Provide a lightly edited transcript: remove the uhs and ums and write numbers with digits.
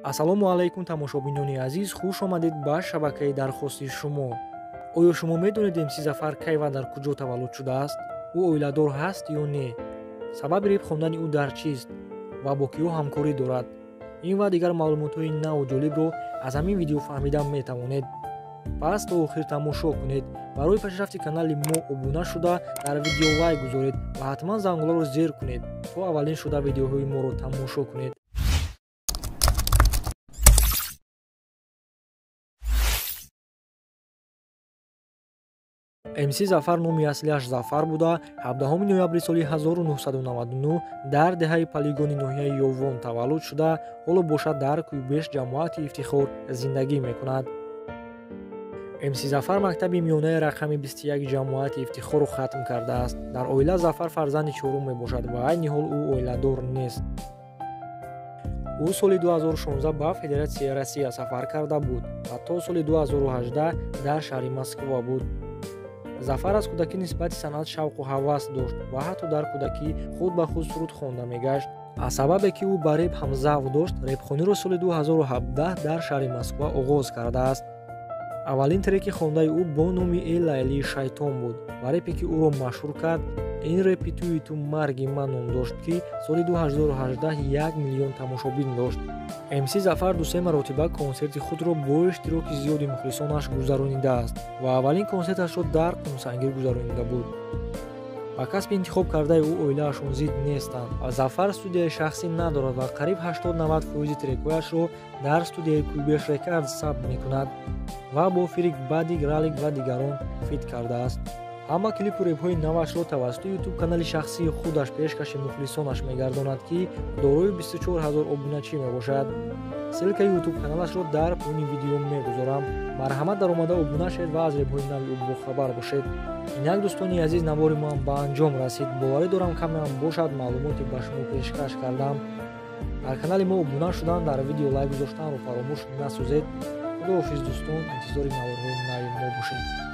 Ассалому алайкум тамошобинони азиз, хуш омадед ба шабакаи дархости шумо. Оё шумо медонед МС Зафар кай ва дар куҷо таваллуд шудааст? Ӯ оиладор ҳаст ё не? Сабаби реп хондани ӯ дар чист ва бо киҳо ҳамкорӣ дорад? Ин ва дигар маълумотҳои наву ҷолибро аз ҳамин видео фаҳмида метавонед. Пас то охир тамошо кунед. Барои пешрафти канали мо обуна шуда, дар видео лайк гузоред ва ҳатман зангуларо зер кунед, то аввалин шуда видеоҳои моро тамошо кунед. МС Зафар номи аслиаш Зафар буда, 17 ноябри соли 1999 дар деҳаи Полигони ноҳияи Ёвон таваллуд шуда, ҳоло бошад дар Кӯйбеш ҷамоати Ифтихор зиндагӣ мекунад. МС Зафар мактаби миёнаи рақами 21 ҷамоати Ифтихорро хатм кардааст. Дар оила Зафар фарзанди чорум мебошад ва айни ҳол ӯ оиладор нест. Ӯ соли 2016 ба Федератсияи Россия сафар карда буд ва то соли 2018 дар шаҳри Москва буд. Зафар аз кӯдакӣ нисбати санъат шавқу ҳавас дошт ва ҳатто дар кӯдакӣ худ ба худ суруд хонда мегашт. Аз сабабе ки ӯ ба реп ҳам завқ дошт, репхониро соли 2017 дар шаҳри Москва оғоз кардааст. Аввалин треки хондаи ӯ бо номи «Э Лайлии шайтон» буд ва репе ки ӯро машҳур кард, ин репи «Туи ту марги ман» ном дошт, ки соли 2018 1 миллион тамошобин дошт. МС Зафар ду-се маротиба консерти худро бо иштироки зиёди мухлисонаш гузаронидааст ва аввалин консерташро дар Қумсангир гузаронида буд. Ба касби интихоб кардаи ӯ оилаашон зид нестанд. Зафар студияи шахсӣ надорад ва қариб 80-90 фоизи трекҳояшро дар студияи Кӯйбеш Рекорд сабт мекунад ва бо Фирик, Бадик, Ралик ва дигарон фит кардааст. Ҳама клипу репҳои навашро тавассути ютуб канали шахсии худаш пешкаши мухлисонаш мегардонад, ки дорои 24 ҳазор обуначӣ мебошад. Ссилкаи ютуб каналашро дар поёни видео мегузорам. Марҳамат даромада обуна шавед ва аз репҳои нави ӯ бохабар бошед. Инак дӯстони азиз, навори мо ҳам ба анҷом расид. Боварӣ дорам камеам бошад маълумоте ба шумо пешкаш кардам. Дар канали мо обуна шудан, дар видео лайк гузоштанро фаромӯш насозед. Худоҳофиз дӯстон, интизори наворҳои нави мо бошед.